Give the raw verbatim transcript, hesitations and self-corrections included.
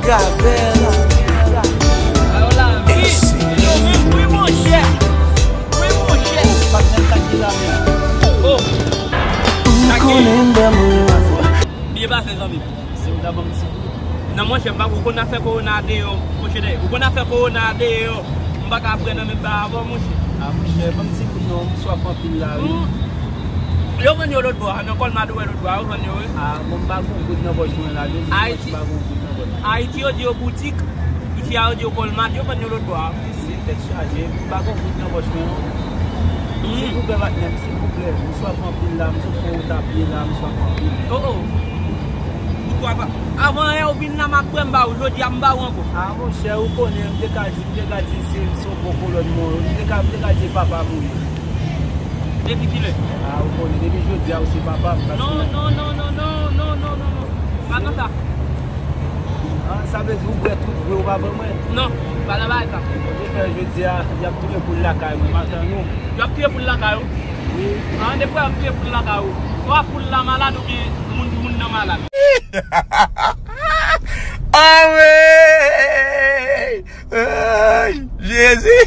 Alò la, wi, yo menm, wi, monchè. Wi, monchè. Patnè, sa ki la menm? Oh. Ou konnen m damou. Byen pase, zanmi. Si w ta ban m ti kou. Non, monchè, m pa, ou konn afè kowona deyò, monchè, dèyè. Ou konn afè kowona deyò. M pa ka pran nan menm ba avè w, monchè. Ah, monchè, ban m ti kou non, m swaf anpil la, wi. Hmm. Yo vann yo lòt bò a, nan Colmado wè lòt bò a, yo vann yo, wi. Ah, bon, m pa gon goud nan pòch mwen la, jodi Ayiti. M pa gon goud nan pòch. Ayiti, yo di yo boutik, isi a, yo di yo Colmado, yo vann yo lòt bò a. Isi, tèt chaje, m pa gon goud nan pòch mwen, non. Hmm. Silvouplè, patnè m, silvouplè, m swaf anpil la, m sot fè wout a pye la, m swaf anpil. Oh, oh. Ou swaf a-, avan yè ou vin la, m ap pran, m ba ou, jodi a, m ba ou ankò. Ah, monchè, ou konnen, m te ka di, m te ka di se, se yon bon kolòn mwen, m te ka, m te ka di papa m ou ye. Depi kilè? Ah, ou konnen, depi jodi a, ou se papa m, paske non, non, non. Pa nan sa. Ah, sa vle di ou bwè tout vre, ou pa ban mwen? Non, pa nan bagay sa. Kote fè jodi a, y ap touye poul lakay mwen, m ap tann ou. Y ap touye poul lakay ou? Wi. Ah, depi y ap touye poul lakay ou. Swa poul la malad oubyen moun, moun nan malad. Amen! Ay, Jezi!